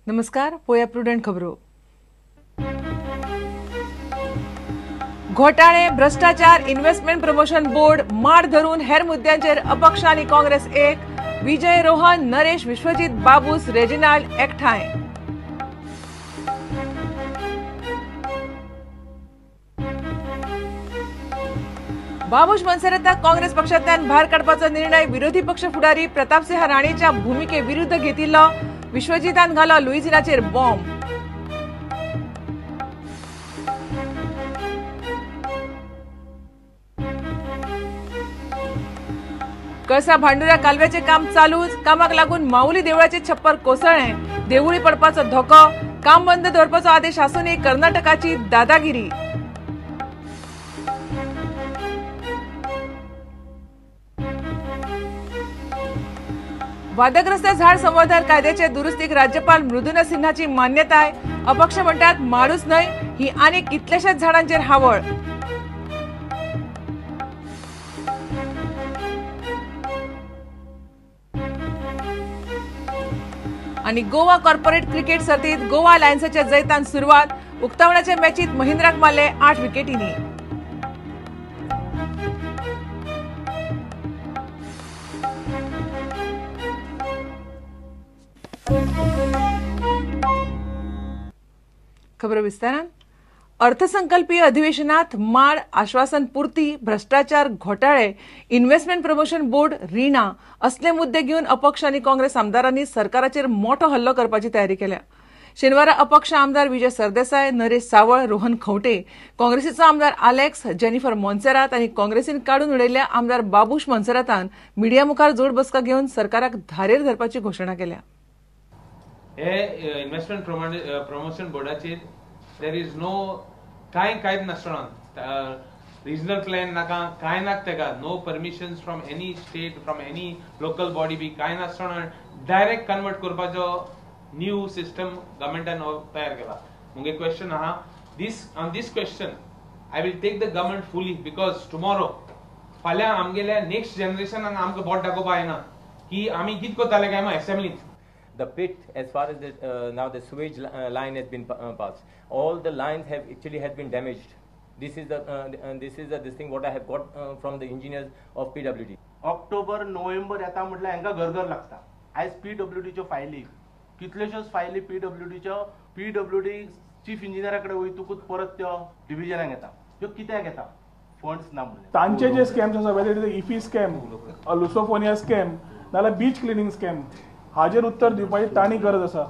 नमस्कार, पळोवया प्रुडंट खबरो. घोटाळे, भ्रष्टाचार, इन्व्हेस्टमेंट प्रमोशन बोर्ड, माड धरून हेर मुद्द्यांचेर अपक्ष आनी काँग्रेस एक. विजय, रोहन, नरेश, विश्वजीत, बाबूस, रेजिनाल्ड एकठांय. बाबूश मोन्सेराताक काँग्रेस पक्षांतल्यान भायर काडपाचो निर्णय विरोधी पक्ष फुडारी प्रतापसिंह राणेच्या भुमिके विरुद्ध घेतिल्लो. विश्वजीतान घालो लुईजिनाचेर बॉम्ब. कळसा भांडुरा कालव्याचे काम चालूच. कामाक लागून माऊली देवळाचे छप्पर कोसळ्ळें. देवळी पडपाचो धोको. काम बंद दवरपाचो आदेश आसूनय कर्नाटकाची दादागिरी. वादग्रस्त झाड संवर्धन कायद्याचे दुरुस्तीक राज्यपाल मृदुला सिन्हाची मान्यताय. अपक्ष म्हणटात माडूच न्हय, ही आनी कितल्याशाच झाडांचेर हावळ. आनी गोवा कॉर्पोरेट क्रिकेट सर्तीत गोवा लायन्साच्या जैतान सुरवात. उक्तावणाच्या मॅचीत महिंद्राक मारले 8 विकेटींनी. खबर विस्तारान. अर्थसंकल्पीय अधिवेशनात माड, आश्वासन पूर्ती, भ्रष्टाचार, घोटाळे, इन्व्हेस्टमेंट प्रमोशन बोर्ड, रिणां असले मुद्दे घेवन अपक्ष आनी काँग्रेस आमदारांनी सरकाराचेर मोठो हल्लो करपाची तयारी केल्या. शेनवारा अपक्ष आमदार विजय सरदेसाय, नरेश सावळ, रोहन खंवटे, काँग्रेसीचो आमदार आलेक्स, जेनिफर मोन्सेरात आनी काँग्रेसीन काडून उडयल्ल्या आमदार बाबूश मोन्सेरातान मिडिया मुखार जोड बसका घेवन सरकाराक धारेर धरपाची घोशणा केल्या. हे इन्व्हेस्टमेंट प्रमोशन बोर्डाचेर there is no कांय कांयच नासतना, रिजनल प्लॅन नाका, कांय नाका तेका, no permissions from any state, from any local body बी कांय नासतना डायरेक्ट कन्वर्ट करपाचो न्यू सिस्टम गव्हर्मेंटान तयार केला. मुगे क्वेश्चन आहा, this on this question I will take the government fully, because tomorrow फाल्यां आमगेल्या नेक्स्ट जनरेशनाक आमकां बोट दाखोवपा येना की आमी कितें करताले काय मग एसेंब्लींत. The pit, as far as the, now the sewage line has been passed, all the lines have actually has been damaged. This is the this thing what I have got from the engineers of PWD. October November येता म्हटल्यार हांकां गरगर लागता. आयज PWDच्यो फायली, कितल्योश्योच फायली PWDच्यो, PWD chief इंजिनियरा कडेन वयतकूच परत त्यो डिविजनाक येता. त्यो कित्याक येता? फंड्स ना म्हणून. तांचे जे स्कॅम्स आसा, whether it is IFFI scam, Lusofonia scam, नाल्यार बीच क्लिनींग स्कॅम, हाजेर उत्तर दिवपाची तांणी गरज आसा.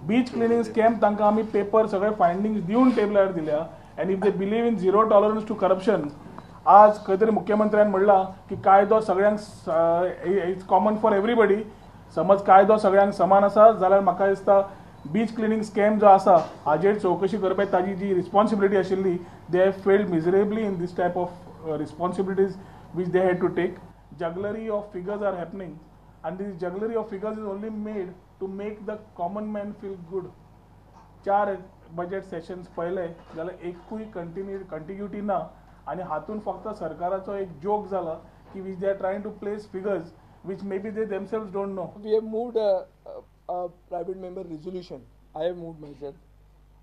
बीच क्लिनींग स्कॅम तांकां आमी पेपर सगळे फायंडींग्स दिवन टेबलार दिल्या. And if they believe in zero tolerance to corruption, आज खंय तरी मुख्यमंत्र्यान म्हणलां की कायदो सगळ्यांक it's common for everybody. समज कायदो सगळ्यांक समान आसा जाल्यार म्हाका दिसता बीच क्लिनींग स्कॅम जो आसा हाजेर चवकशी करपाची ताजी जी रिस्पॉन्सिबिलिटी आशिल्ली, they have failed miserably in this type of responsibilities which they had to take. Jugglery of figures are happening, and this jugglery of figures is only made to make the common man feel good. 4 budget sessions पळयले जाल्यार एकूय continuity ना, आनी हातून फक्त सरकाराचो एक joke जाला की which they are trying to place figures which maybe they themselves don't know. We have moved a private member resolution. I have moved myself,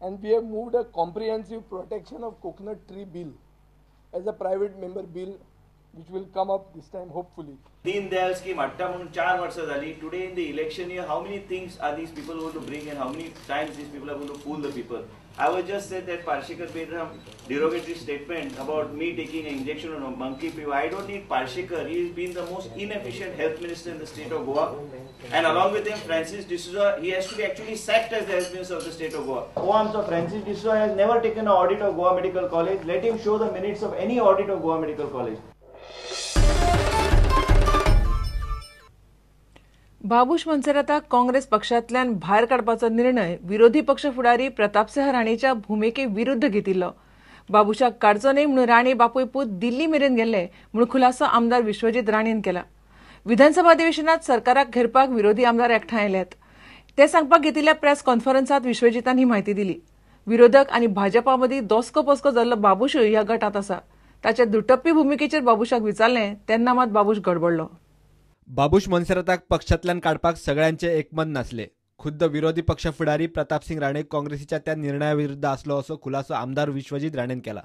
and we have moved a comprehensive protection of coconut tree bill as a private member bill, which will come up this time hopefully. Deen Dayal scheme हाडटा म्हणून 4 वर्सां जाली. Today in the election year, how many things are these people going to bring and how many times these people are going to fool the people? I was just said that Parshikar made some derogatory statement about me taking an injection on a monkey fever. I don't need Parshikar. He has been the most inefficient health minister in the state of Goa, and along with him Francis D'Souza, he has to be actually sacked as the health minister of the state of Goa. Oh, Francis D'Souza has never taken an audit of Goa Medical College. Let him show the minutes of any audit of Goa Medical College. Babush मोन्सेराताक Congress पक्षांतल्यान भायर काडपाचो निर्णय विरोधी पक्ष फुडारी प्रतापसिंह राणेच्या भुमिके विरुद्ध घेतिल्लो. बाबूशाक काडचो न्हय म्हणून राणे बापूय पूत दिल्ली मेरेन गेल्ले म्हणून खुलासो आमदार विश्वजीत राणेन केला. विधानसभा अधिवेशनात सरकाराक घेरपाक विरोधी आमदार एकठांय आयल्यात ते सांगपाक घेतिल्ल्या प्रेस कॉन्फरन्सात विश्वजीतान ही म्हायती दिली. विरोधक आनी भाजपा मदीं दोसको पोसको जाल्लो बाबूशूय ह्या गटांत आसा. ताच्या दुटप्पी भुमिकेचेर बाबूशाक विचारलें तेन्ना मात बाबूश गडबडलो. बाबूश मोन्सेराताक पक्षांतल्यान काडपाक सगळ्यांचे एकमत नासले. खुद्द विरोधी पक्ष फुडारी प्रतापसिंग राणे काँग्रेसीच्या त्या निर्णयाविरुद्ध आसलो असो खुलासो आमदार विश्वजीत राणेन केला.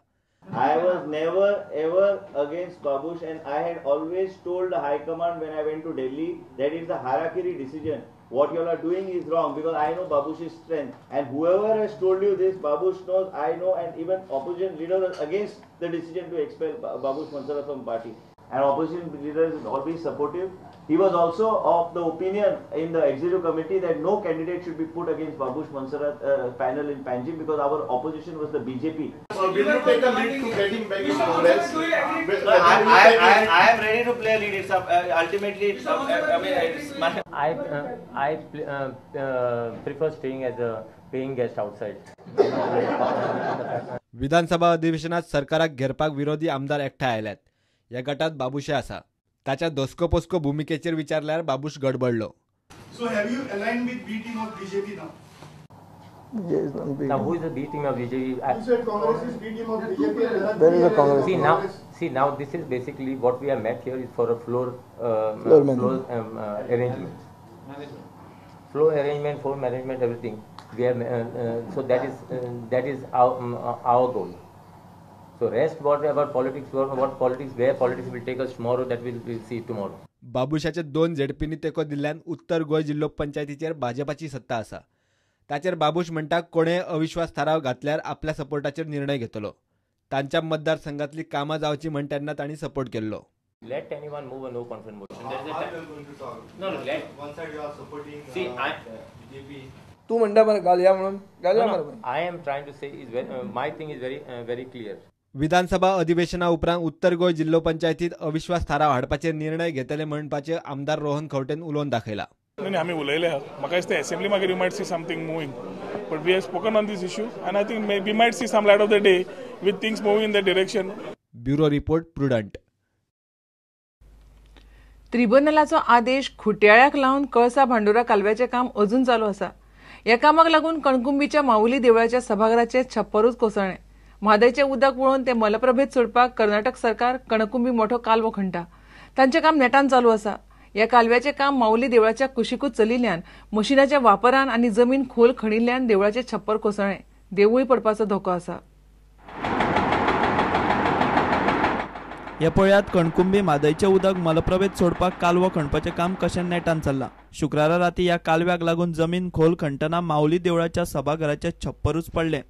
I was never ever against Babush and I had always told the High Command when I went to Delhi that it's a harakiri decision. What you all are doing is wrong because I know Babush's strength and whoever has told you this, Babush knows, I know, and even opposition leader was against the decision to expel Babush Monserrate from party. And opposition leader is always supportive. He was also of the opinion in the executive committee that no candidate should be put against Babush Monserrate panel in Panjim because our opposition was the BJP. So will you take a lead to getting back in Congress? No, I am ready to play a lead. It's ultimately, it's, I mean, it's my. I prefer staying as a paying guest outside. विधानसभा अधिवेशनात सरकाराक घेरपाक विरोधी आमदार एकठांय आयल्यात. ह्या गटात बाबूशे आसा. ताच्या धोस्को पोस्को भुमिकेचेर विचारल्यार Babush गडबडलो. So have you aligned with B team of BJP now? Yes, not B. Now who is the B team of BJP? You said Congress is B team of BJP. There is a Congress. See now this is basically what we have met here is for a floor arrangement. Floor arrangement, floor management, everything. We have so that is our goal. So rest whatever politics, what politics, where politics will take us tomorrow, that we'll see tomorrow. बाबुशाचे दोन झेडपींनी तेंको दिल्ल्यान उत्तर गोंय जिल्लो पंचायतीचेर भाजपाची सत्ता आसा. ताचेर बाबूश म्हणटा कोणेय अविश्वास थाराव घातल्यार आपल्या सपोर्टाचेर निर्णय घेतलो. तांच्या मतदारसंघातली कामां जावची म्हण तेन्ना तांणी सपोर्ट केल्लो. Let anyone move a no confidence motion. There is a time. No, let one side you are supporting. See, I BJP. तू म्हणटा मरे घालया म्हणून घालया मरे. I am trying to say is my thing is very very clear. विधानसभा अधिवेशना उपरांत उत्तर गोंय जिल्लो पंचायतीत अविश्वास थाराव हाडपाचे निर्णय घेतले म्हणपाचे आमदार रोहन खंवटेन उलोवन दाखयला. न्ही आमी उलयले म्हाका दिसता असेंब्ली मागीर you might see something moving but we have spoken on this issue and I think we might see some light of the day with things moving in the direction. Bureau report, Prudent. ट्रिब्युनलाचो आदेश खुट्याळ्याक लावन कळसा भांडुरा कालव्याचें काम अजून चालू आसा. ह्या कामाक लागून कणकुंबीच्या माऊली देवळाच्या सभाघराचें छप्परूच कोसळ्ळें. म्हादयचें उदक वळोवन ते मलप्रभेत सोडपाक कर्नाटक सरकार कणकुंबी मोठो कालवो खणटा. तांचें काम नेटान चालू आसा. ह्या कालव्याचें काम माऊली देवळाच्या कुशीकूच चलिल्ल्यान मशिनाच्या वापरान आनी जमीन खोल खणिल्ल्यान देवळाचें छप्पर कोसळ्ळें. देवूळ पडपाचो धोको आसा. हे पळयात कणकुंबी म्हादयचें उदक मलप्रभेत सोडपाक कालवो खणपाचें काम कशें नेटान चल्लां. शुक्रारा राती ह्या कालव्याक लागून जमीन खोल खणटना माऊली देवळाच्या सभाघराचें छप्परूच पडलें.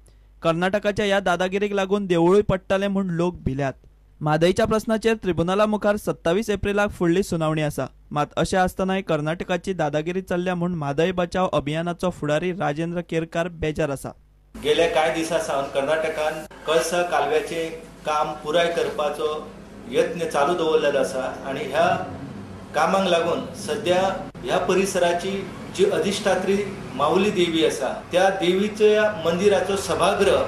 कर्नाटकाच्या ह्या दादागिरीक लागून देवळूय पडटलें म्हूण लोक भिल्यात. म्हादयच्या प्रस्नाचेर ट्रिब्युनला मुखार 27 एप्रिलाक फुडली सुनावणी आसा. मात अशें आसतनाय कर्नाटकाची दादागिरी चल्ल्या म्हूण म्हादय बचाव अभियानाचो फुडारी राजेंद्र केरकार बेजार आसा. गेल्या कांय दिसां सावन कर्नाटकान कळसा कालव्याचें काम पुराय करपाचो यत्न चालू दवरलेलो आसा आनी ह्या कामाक लागून सद्या ह्या परिसराची जी अधिष्ठात्री माऊली देवी आसा त्या देवीच्या मंदिराचो सभागृह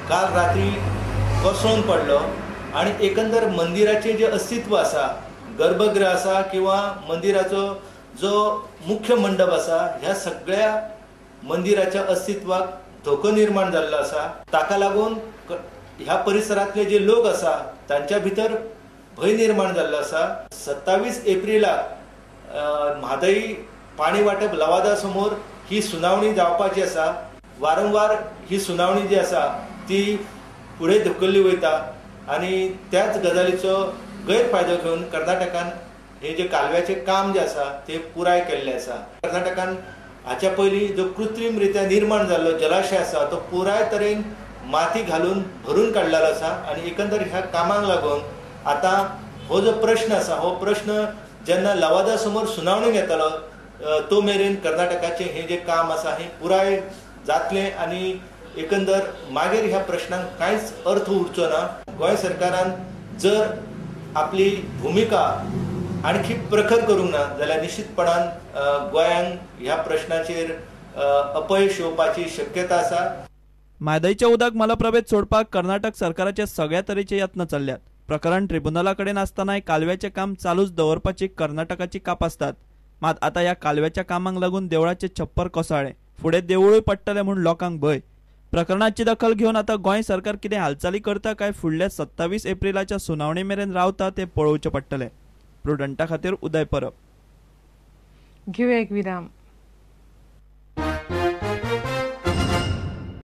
काल रात्री कोसळून पडलो आनी एकंदर मंदिराचें जें अस्तित्व आसा, गर्भगृह आसा किंवा मंदिराचो जो मुख्य मंडप आसा, ह्या सगळ्या मंदिराच्या अस्तित्वाक धोको निर्माण जाल्लो आसा. ताका लागून ह्या परिसरांतले जे लोक आसा तांच्या भितर भंय निर्माण जाल्लो आसा. 27 एप्रिलाक म्हादय पाणी वाटप लवादा समोर ही सुनावणी जावपाची आसा. वारंवार ही सुनावणी जी आसा ती फुडें धुकल्ली वयता आनी त्याच गजालीचो गैरफायदो घेवन कर्नाटकान हे जे कालव्याचें काम जें आसा तें पुराय केल्लें आसा. कर्नाटकान हाच्या पयलीं जो कृत्रीम रित्या निर्माण जाल्लो जलाशय आसा तो पुराय तरेन माती घालून भरून काडलेलो आसा आनी एकंदर ह्या कामाक लागून आतां हो जो प्रश्न आसा हो प्रश्न जेन्ना लवादा समोर सुनावणी घेतलो तो मेरेन कर्नाटकाचें हें जें काम आसा हें पुराय जातलें आनी एकंदर मागीर ह्या प्रश्नाक कांयच अर्थ उरचो ना. गोंय सरकारान जर आपली भुमिका आणखी प्रखर करूंक ना जाल्यार निश्चितपणान गोंयांक ह्या प्रश्नाचेर अपयश येवपाची शक्यता आसा. म्हादयचें उदक मलप्रभेत सोडपाक कर्नाटक सरकाराचे सगळ्या तरेचे यत्न चल्ल्यात. प्रकरण ट्रिब्युनला कडेन आसतनाय कालव्याचें काम चालूच दवरपाची कर्नाटकाची कापास्तात. मात आतां ह्या कालव्याच्या कामाक लागून देवळाचें छप्पर कोसळ्ळें. फुडें देवळूय पडटलें म्हूण लोकांक भंय. प्रकरणाची दखल घेवन आतां गोंय सरकार कितें हालचाली करता काय फुडल्या 27 एप्रिलाच्या सुनावणी मेरेन रावता तें पळोवचें पडटलें. प्रुडंटा खातीर उदय परब. घेवया एक विराम.